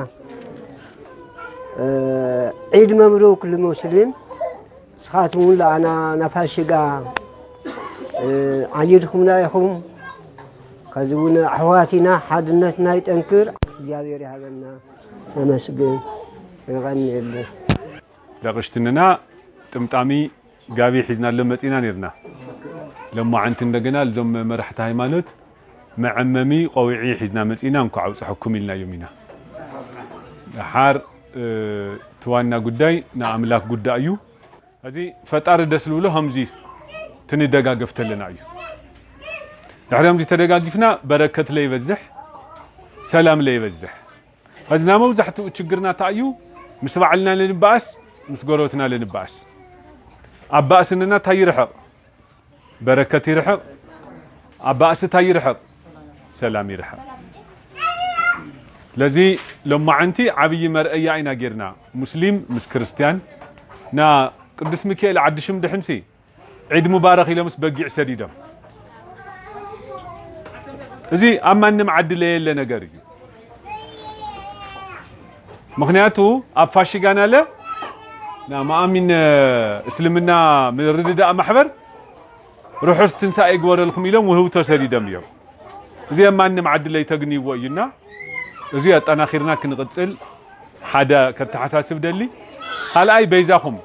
ዒድ መብሩክ ልሙስሊም። ንስኻትኩም እውን ለኣና ናፋሽጋ ዓይድኩምና ኢኹም። ከዚ እውን ኣሕዋት ኢና፣ ሓድነትና ይጠንክር። እግዚኣብሔር ይሃበና። ነመስግን። የቐንየሉ። ደቂ ሽትንና ጥምጣሚ ጋቢ ሒዝናሎም መፂና ነይርና። ሎማዓንቲ እንደገና እዞም መራሕቲ ሃይማኖት መዐመሚ ቆቢዒ ሒዝና መፂና እንኳዕ ኣብፀሐኩም ኢልናዮም ኢና። ደሓር እቲ ዋና ጉዳይ ንኣምላክ ጉዳይ እዩ። እዚ ፈጣሪ ደስ ዝብሎ ከምዚ ትንደጋገፍ ተለና እዩ። ድሕሪ ከምዚ ተደጋጊፍና በረከት ለይበዝሕ ሰላም ለይበዝሕ። ሕዚ ናይ መብዛሕትኡ ችግርና እንታይ እዩ? ምስ ባዕልና ለንበኣስ፣ ምስ ጎረቤትና ለንበኣስ። ኣባእስንና እንታይ ይርሕቕ? በረከት ይርሕቕ። ኣባእሲ እንታይ ይርሕቕ? ሰላም ይርሕቕ። ስለዚ ሎማዓንቲ ዓብዪ መርአያ ኢና ጌርና፣ ሙስሊም ምስ ክርስትያን። ና ቅዱስ ሚካኤል ዓዲ ሽም ድሕንሲ ዒድ ሙባረክ ኢሎምስ በጊዕ ሰዲዶም። እዚ ኣብ ማንም ዓዲ ለየለ ነገር እዩ። ምኽንያቱ ኣብ ፋሽጋን ኣለ ና መኣሚን እስልምና ምርድዳእ ማሕበር ርሑስ ትንሳኤ ይግበረልኩም ኢሎም ውህብቶ ሰዲዶም እዮም። እዚ ኣብ ማንም ዓዲ ለይተግንይዎ እዩና እዚ ኣጠናኺርና ክንቕፅል ሓደ ከተሓሳስብ ደሊ። ካልኣይ በይዛኹም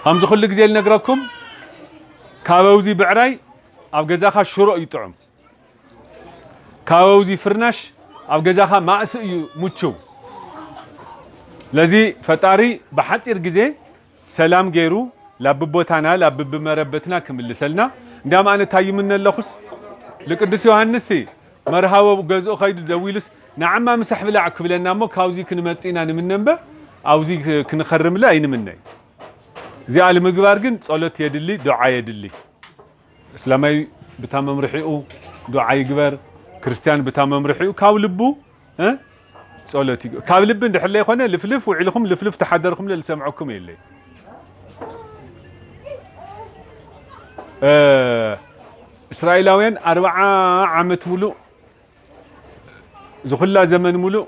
ከምዚ ኩሉ ግዜ ልነግረኩም፣ ካብ ኣውዚ ብዕራይ ኣብ ገዛኻ ሽሮ እዩ ጥዑም፣ ካብ ኣውዚ ፍርናሽ ኣብ ገዛኻ ማእሲ እዩ ምቹው። ስለዚ ፈጣሪ ብሓፂር ግዜ ሰላም ገይሩ ላብ ቦታና ላብ መረበትና ክምልሰልና። እንዲያም ኣነ እንታይ ይምነ ኣለኹስ፣ ልቅዱስ ዮሃንስ መርሃቦ ገዝኡ ከይዱ ደዊሉስ ንዓማ ምሳሕ ብላዕ ክብለና እሞ ካብዚ ክንመጽእ ኢና ንምነ እምበር ኣብዚ ክንኸርምለ ኣይንምነይ። እዚኣ ንምግባር ግን ጸሎት የድሊ፣ ዱዓ የድሊ። እስላማይ ብታ መምርሒኡ ዱዓ ይግበር፣ ክርስትያን ብታ መምርሒኡ ካብ ልቡ እ ጸሎት ይግ ካብ ልቢ እንድሕር ዘይኮነ ልፍልፍ ውዒልኹም ልፍልፍ ተሓደርኹም ልሰምዐኩም የለይ። እ እስራኤላውያን ኣርብዓ ዓመት ሙሉእ ዝኹላ ዘመን ሙሉእ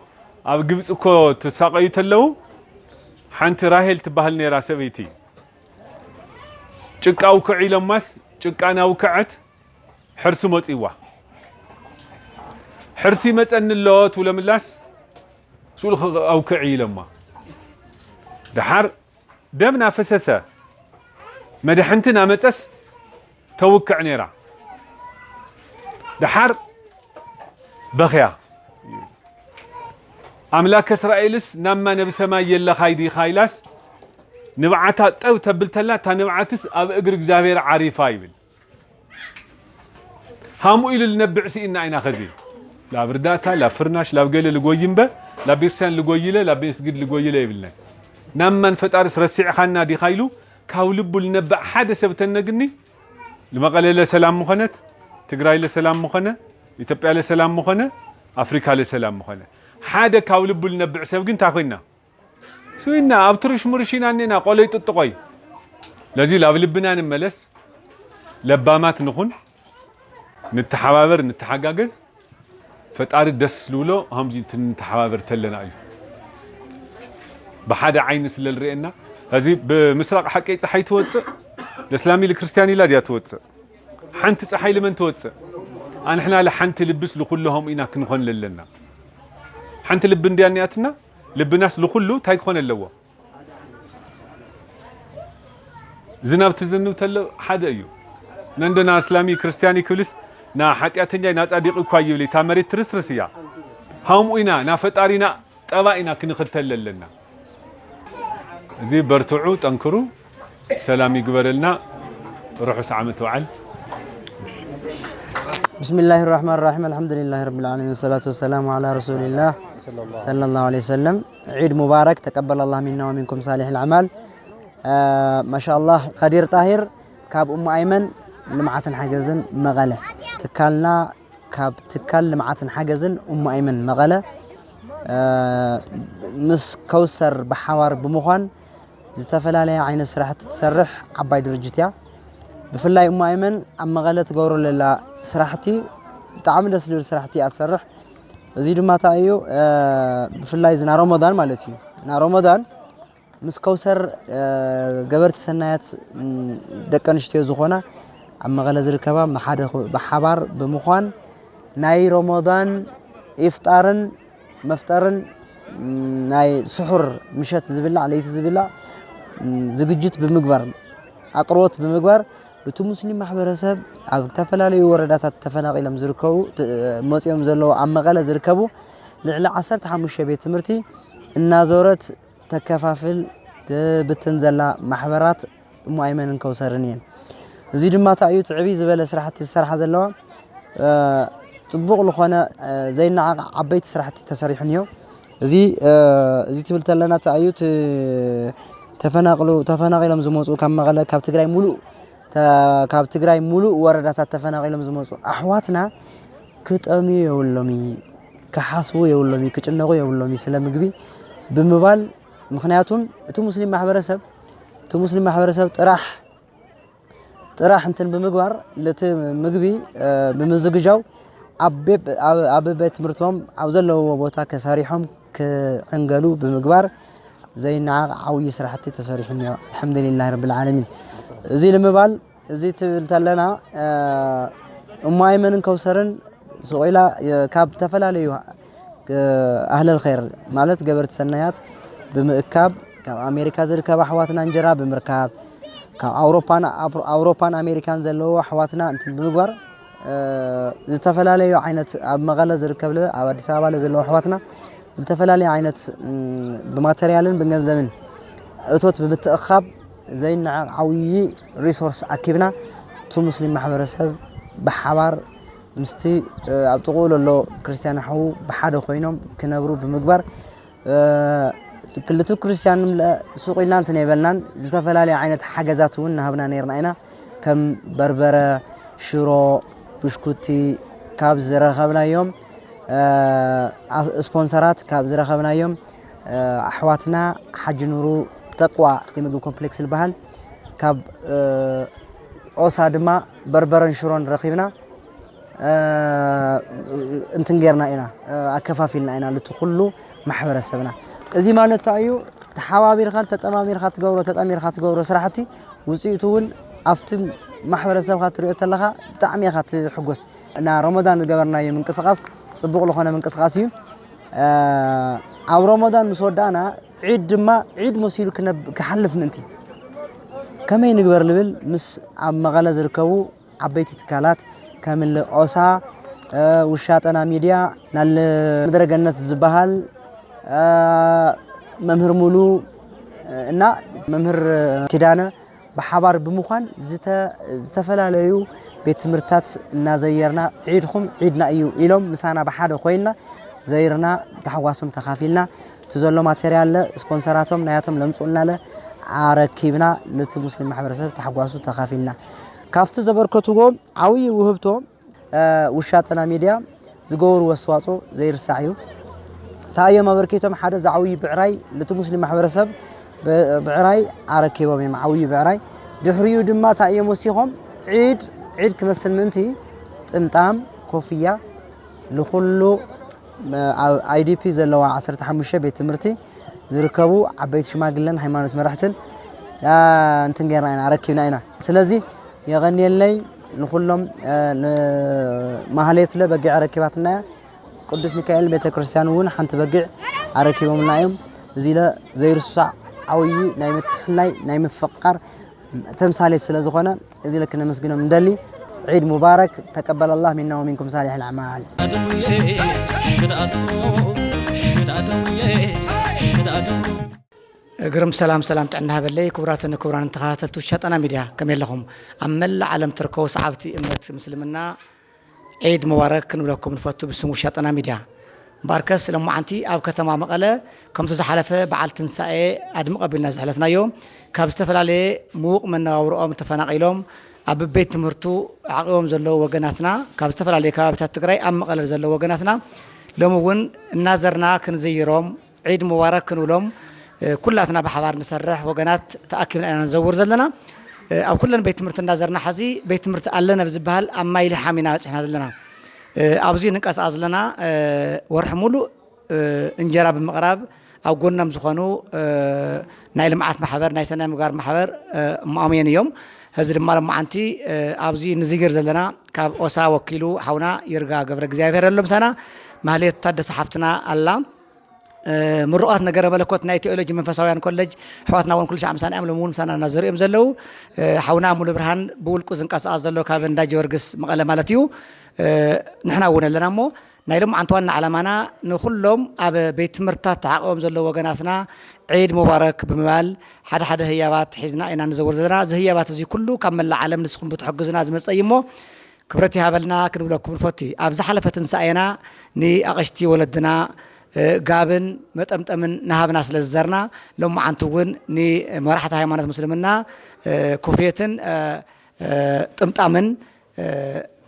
ኣብ ግብፂ እኮ ትሳቐዩ ተለዉ ሓንቲ ራሄል ትበሃል ነይራ ሰበይቲ ጭቃ ውክዕ ኢሎማስ ጭቃ ናውክዐት ሕርሲ መፂዋ ሕርሲ መፀኒ ኣሎ ትብሎምላስ ስኡል ኣውክዕ ኢሎማ ደሓር ደም ናፈሰሰ መድሕንቲ ናመፀስ ተውክዕ ነይራ ደሓር በኽያ ኣምላክ እስራኤልስ ናማ ነብ ሰማይ የለኻይ ዲኻ ኢላስ ንብዓታ ጠብ ተብል ተላ እታ ንብዓትስ ኣብ እግሪ እግዚኣብሔር ዓሪፋ ይብል ሃምኡ ኢሉ ልነብዕ ስኢና ኢና ኸዚ ላብ ርዳእታ ላብ ፍርናሽ ላብ ገለ ልጎይ እምበ ላብ ቤተክርስትያን ልጎይለ ላብ መስጊድ ልጎይለ ይብልናይ ናማን ፈጣርስ ረሲዕኻና ዲኻ ኢሉ ካብ ልቡ ልነብዕ ሓደ ሰብ ተነግኒ ልመቐለ ለሰላም ምኾነት ትግራይ ለሰላም ምኾነ ኢትዮጵያ ለሰላም ምኾነ ኣፍሪካ ለሰላም ምኾነ ሓደ ካብ ልቡ ልነብዕ ሰብ ግን እንታይ ኮይና ስዊና ኣብ ትርሽ ሙርሽ ኢና እኔና ቆለይ ጥጥቆይ ለዚ ላብ ልብና ንመለስ ለባማት ንኹን ንተሓባበር ንተሓጋገዝ ፈጣሪ ደስ ልብሎ ከምዚ እንትንተሓባበር ተለና እዩ ብሓደ ዓይኒ ስለ ልርእየና እዚ ብምስራቅ ሓቀይ ፀሓይ ትወፅእ ለስላም ኢል ክርስትያን ኢላ ድያ ትወፅእ ሓንቲ ፀሓይ ልመን ትወፅእ ኣንሕና ለሓንቲ ልብስ ልኩሉ ከምኡ ኢና ክንኾን ለለና ሓንቲ ልቢ እንድያ እኒኣትና ልብናስ ልኩሉ እንታይ ክኾን ኣለዎ ዝናብ ትዝንብ ተሎ ሓደ እዩ ነንዶ ና እስላሚ ክርስትያኒ ክብልስ ና ሓጢኣተኛይ ና ጻዲቅ እኳ ይብል እታ መሬት ትርስርስ እያ ሃምኡ ኢና ና ፈጣሪና ጠባ ኢና ክንኽተል ኣለና እዚ በርትዑ ጠንክሩ ሰላም ይግበረልና ርሑስ ዓመት በዓል بسم الله الرحمن الرحيم الحمد لله رب العالمين والصلاة والسلام على رسول الله صلى الله عليه وسلم عيد مبارك تقبل الله منا ومنكم صالح الأعمال ما شاء الله خدير طاهر ካብ ኡሙ ኣይመን ልምዓትን ሓገዝን መቐለ ትካልና ካብ ትካል ልምዓትን ሓገዝን ኡሙ ኣይመን መቐለ ምስ ከውሰር ብሓባር ብምዃን ዝተፈላለየ ዓይነት ስራሕቲ ትሰርሕ ዓባይ ድርጅት እያ። ብፍላይ እሞ ኣይመን ኣብ መቐለ ትገብሮ ለላ ስራሕቲ ብጣዕሚ ደስ ዝብል ስራሕቲ እያ ትሰርሕ። እዚ ድማ እንታይ እዩ ብፍላይ እዚ ና ረመዳን ማለት እዩ ና ረመዳን ምስ ከውሰር ገበርቲ ሰናያት ደቂ ኣንስትዮ ዝኾና ኣብ መቐለ ዝርከባ ብሓባር ብምዃን ናይ ረመዳን ኢፍጣርን መፍጠርን ናይ ስሑር ምሸት ዝብላዕ ለይቲ ዝብላዕ ዝግጅት ብምግባር ኣቅርቦት ብምግባር እቲ ሙስሊም ማሕበረሰብ ኣብ ዝተፈላለዩ ወረዳታት ተፈናቂሎም ዝርከቡ መፅኦም ዘለዉ ኣብ መቐለ ዝርከቡ ልዕሊ ዓሰርተ ሓሙሽተ ቤት ትምህርቲ እናዞረት ተከፋፍል ትብትን ዘላ ማሕበራት እሞ ኣይመንን ከውሰርን እየን። እዚ ድማ እንታይ እዩ ትዕብይ ዝበለ ስራሕቲ ዝሰርሓ ዘለዋ ፅቡቕ ዝኾነ ዘይነዓቕ ዓበይቲ ስራሕቲ ተሰሪሑ እኒኦ። እዚ እዚ ትብል ተለና እንታይ እዩ ተፈናቅሉ ተፈናቂሎም ዝመፁ ካብ መቐለ ካብ ትግራይ ሙሉእ ካብ ትግራይ ሙሉእ ወረዳታት ተፈናቂሎም ዝመፁ ኣሕዋትና ክጠምዩ የብሎም እዩ፣ ክሓስቡ የብሎም እዩ፣ ክጭነቁ የብሎም እዩ ስለ ምግቢ ብምባል ምክንያቱም እቲ ሙስሊም ማሕበረሰብ እቲ ሙስሊም ማሕበረሰብ ጥራሕ ጥራሕ እንትን ብምግባር ለቲ ምግቢ ብምዝግጃው ኣብ ቤት ትምህርቶም ኣብ ዘለውዎ ቦታ ከሰሪሖም ክዕንገሉ ብምግባር ዘይነዓቕ ዓብዪ ስራሕቲ ተሰሪሑ እኒኦ። ኣልሐምዱሊላህ ረብል ዓለሚን። እዚ ንምባል እዚ ትብል ተለና እሞ ኣይመንን ከውሰርን ሱቕ ኢላ ካብ ዝተፈላለዩ ኣህለል ኸይር ማለት ገበርቲ ሰናያት ብምእካብ ካብ ኣሜሪካ ዝርከባ ኣሕዋትና እንጀራ ብምርካብ ካብ ኣውሮፓን ኣውሮፓን ኣሜሪካን ዘለዎ ኣሕዋትና እንትን ብምግባር፣ ዝተፈላለዩ ዓይነት ኣብ መቐለ ዝርከብ፣ ኣብ ኣዲስ ኣበባ ዘለዉ ኣሕዋትና ዝተፈላለዩ ዓይነት ብማተርያልን ብገንዘብን እቶት ብምትእኻብ ዘይነዓቕ ዓብዪ ሪሶርስ ኣኪብና፣ እቲ ሙስሊም ማሕበረሰብ ብሓባር ምስቲ ኣብ ጥቕኡ ዘሎ ክርስትያን ሓዉ ብሓደ ኮይኖም ክነብሩ ብምግባር፣ ክልቱ ክርስትያን ሱቕ ኢልና እንትን ኣይበልናን፣ ዝተፈላለዩ ዓይነት ሓገዛት እውን ናሃብና ነይርና ኢና። ከም በርበረ፣ ሽሮ፣ ብሽኩቲ ካብ ዝረኸብናዮም፣ ስፖንሰራት ካብ ዝረኸብናዮም፣ ኣሕዋትና ሓጂ ኑሩ ተቅዋ የምግብ ኮምፕሌክስ ዝበሃል ካብ ኦሳ ድማ በርበረን ሽሮን ረኺብና። እንትን ጌርና ኢና፣ ኣከፋፊልና ኢና ልቲ ኩሉ ማሕበረሰብና። እዚ ማለት እንታይ እዩ? ተሓባቢርካን ተጠማሚርካ ትገብሮ፣ ተጠሚርካ ትገብሮ ስራሕቲ ውፅኢቱ እውን ኣብቲ ማሕበረሰብካ ትሪኦ ተለካ ብጣዕሚ ኢኻ ትሕጎስ። እና ረመዳን ዝገበርናዮ ምንቅስቃስ ፅቡቅ ዝኾነ ምንቅስቃስ እዩ። ኣብ ረመዳን ምስ ወዳእና ዒድ ድማ ዒድ መሲሉ ክሓልፍ ምእንቲ ከመይ ንግበር ልብል ምስ ኣብ መቐለ ዝርከቡ ዓበይቲ ትካላት ከም እሊ ኦሳ፣ ውሻጠና ሚድያ፣ ናለ ምድረ ገነት ዝበሃል፣ መምህር ሙሉ እና መምህር ኪዳነ ብሓባር ብምዃን ዝተፈላለዩ ቤት ትምህርትታት እናዘየርና ዒድኹም ዒድና እዩ ኢሎም ምሳና ብሓደ ኮይንና ዘይርና ታሕጓሶም ተኻፊልና እቲ ዘሎ ማቴርያል ስፖንሰራቶም ናያቶም ለምፅኡልና ለ ኣረኪብና ነቲ ሙስሊም ማሕበረሰብ ታሕጓሱ ተኻፊልና ካብቲ ዘበርከትዎ ዓብዪ ውህብቶ ውሻጠና ሚድያ ዝገበርዎ ኣስተዋፅኦ ዘይርሳዕ እዩ። እንታይ እዮም ኣበርኪቶም? ሓደ ዝዓብዩ ብዕራይ ልቲ ሙስሊም ማሕበረሰብ ብዕራይ ኣረኪቦም እዮም። ዓብዩ ብዕራይ ድሕሪኡ ድማ እንታይ እዮም ወሲኾም? ዒድ ዒድ ክመስል ምእንቲ ጥምጣም፣ ኮፍያ ንኩሉ ኣብ ኣይዲፒ ዘለዋ ዓሰርተ ሓሙሽተ ቤት ትምህርቲ ዝርከቡ ዓበይቲ ሽማግለን ሃይማኖት መራሕትን እንትን ጌርና ኢና ኣረኪብና ኢና። ስለዚ የቐንየለይ ንኹሎም ማህሌትለ በጊዕ ኣረኪባትና እያ። ቅዱስ ሚካኤል ቤተ ክርስቲያን እውን ሓንቲ በጊዕ ኣረኪቦምና እዮም። እዚ ለ ዘይርሳዕ ዓብዪ ናይ ምትሕልላይ ናይ ምፍቕቃር ተምሳሌት ስለ ዝኾነ እዚ ለ ክነመስግኖም እንደሊ። ዒድ ሙባረክ ተቀበል ኣላህ ሚና ወሚንኩም ሳሊሕ ልኣዕማል። ግርም ሰላም ሰላም ጥዕና ሃበለይ ክቡራትን ክቡራን ተኸታተልቲ ውሻጠና ሚድያ ከመይ ኣለኹም? ኣብ መላእ ዓለም ትርከቡ ሰዓብቲ እምነት ምስልምና ዒድ ሙባረክ ክንብለኩም ንፈቱ ብስም ውሻጠና ሚድያ። እምበኣርከስ ሎማዓንቲ ኣብ ከተማ መቐለ ከምቲ ዝሓለፈ በዓል ትንሳኤ ኣድምቕ ኣቢልና ዘሕለፍናዮ ካብ ዝተፈላለየ ምዉቕ መነባብርኦም ተፈናቒሎም ኣብ ቤት ትምህርቱ ዓቒቦም ዘለዉ ወገናትና ካብ ዝተፈላለየ ከባቢታት ትግራይ ኣብ መቐለ ዘለዉ ወገናትና ሎሚ እውን እናዘርና ክንዝይሮም ዒድ ሙባረክ ክንብሎም ኩላትና ብሓባር ንሰርሕ ወገናት ተኣኪብና ኢና ንዘውር ዘለና። ኣብ ኩለን ቤት ትምህርቲ እንዳዘርና ሓዚ ቤት ትምህርቲ ኣለና ብዝበሃል ኣብ ማይሊሓም ኢና በፂሕና ዘለና። ኣብዚ ንንቀሳቐስ ዘለና ወርሒ ሙሉእ እንጀራ ብምቕራብ ኣብ ጎኖም ዝኾኑ ናይ ልምዓት ማሕበር ናይ ሰናይ ምግባር ማሕበር እማኦም እየን እዮም። ሕዚ ድማ ሎማዓንቲ ኣብዚ ንዝይር ዘለና ካብ ኦሳ ወኪሉ ሓውና ይርጋ ገብረ እግዚኣብሔር ኣሎ ምሳና። ማህሌት ታደሰ ሓፍትና ኣላ። ምሩቓት ነገረ መለኮት ናይ ቴኦሎጂ መንፈሳውያን ኮለጅ ኣሕዋትና እውን ኩሉ ሻዕ ምሳና እዮም። ሎሚ እውን ምሳና እናዘሩ እዮም ዘለዉ። ሓውና ሙሉ ብርሃን ብውልቁ ዝንቀሳቐስ ዘሎ ካብ እንዳ ጊዮርጊስ መቐለ ማለት እዩ። ንሕና እውን ኣለና እሞ ናይ ሎማዓንቲ ዋና ዓላማና ንኹሎም ኣብ ቤት ትምህርትታት ተዓቒቦም ዘለዉ ወገናትና ዒድ ሙባረክ ብምባል ሓደ ሓደ ህያባት ሒዝና ኢና ንዘውር ዘለና። እዚ ህያባት እዚ ኩሉ ካብ መላእ ዓለም ንስኹም ብትሕግዙና ዝመፀ እዩ እሞ ክብረት ይሃበልና ክንብለኩም ንፈቱ። ኣብ ዝሓለፈ ትንሳኤና ንኣቕሽቲ ወለድና ጋብን መጠምጠምን ንሃብና ስለ ዝዘርና ሎማዓንቲ እውን ንመራሕቲ ሃይማኖት ምስልምና ኩፍየትን ጥምጣምን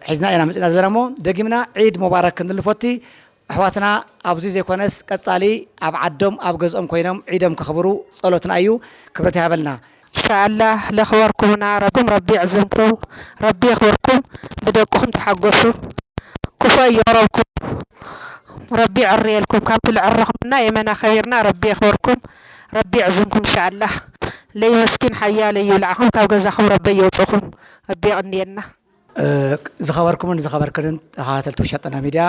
ሒዝና ኢና መፂና ዘለና እሞ ደጊምና ዒድ ሙባረክ ክንብል ንፈቱ። ኣሕዋትና ኣብዚ ዘይኮነስ ቀፃሊ ኣብ ዓዶም ኣብ ገዝኦም ኮይኖም ዒዶም ከኽብሩ ፀሎትና እዩ። ክብረት ይሃበልና። ኢንሻኣላህ ለኽበርኩምና ረኩም ረቢ ይዕዝምኩም ረቢ የኽብርኩም ብደቅኹም ተሓጎሱ ክፉእ ይቕረብኩም ረቢ ይዕርየልኩም ካብቲ ልዕረኹምና የመና ከቢርና ረቢ የኽብርኩም ረቢ ይዕዝምኩም ኢንሻኣላህ ለይመስኪን ሓያለ ይብልዓኹም ካብ ገዛኹም ረቢ የውፅእኹም ረቢ የቕንየልና። ዝኸበርኩምን ዝኸበርክንን ተኸታተልቲ ውሻጠና ሚድያ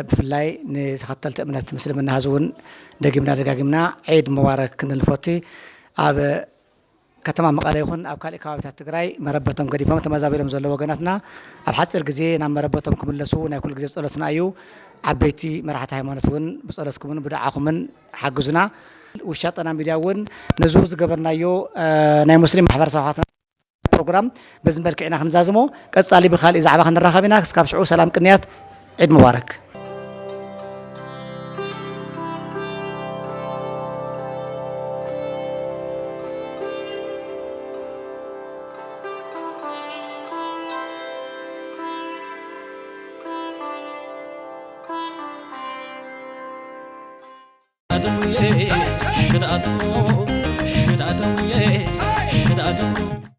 ብፍላይ ንተኸተልቲ እምነት ምስልምና ሕዚ እውን ደጊምና ደጋጊምና ዒድ ሙባረክ ክንልፎቲ ኣብ ከተማ መቐለ ይኹን ኣብ ካልእ ከባቢታት ትግራይ መረበቶም ገዲፎም ተመዛቢሎም ዘለዉ ወገናትና ኣብ ሓፂር ግዜ ናብ መረበቶም ክምለሱ ናይ ኩሉ ግዜ ጸሎትና እዩ። ዓበይቲ መራሕቲ ሃይማኖት እውን ብጸሎትኩምን ብድዓኹምን ሓግዙና። ውሻጠና ሚድያ እውን ነዙ ዝገበርናዮ ናይ ሙስሊም ማሕበረሰብ ኣሕዋትና ፕሮግራም በዚ መልክዕ ኢና ክንዛዝሞ። ቀጻሊ ብኻልእ ዛዕባ ክንራኸብ ኢና። ክስካብ ሽዑ ሰላም ቅንያት። ዒድ ሙባረክ።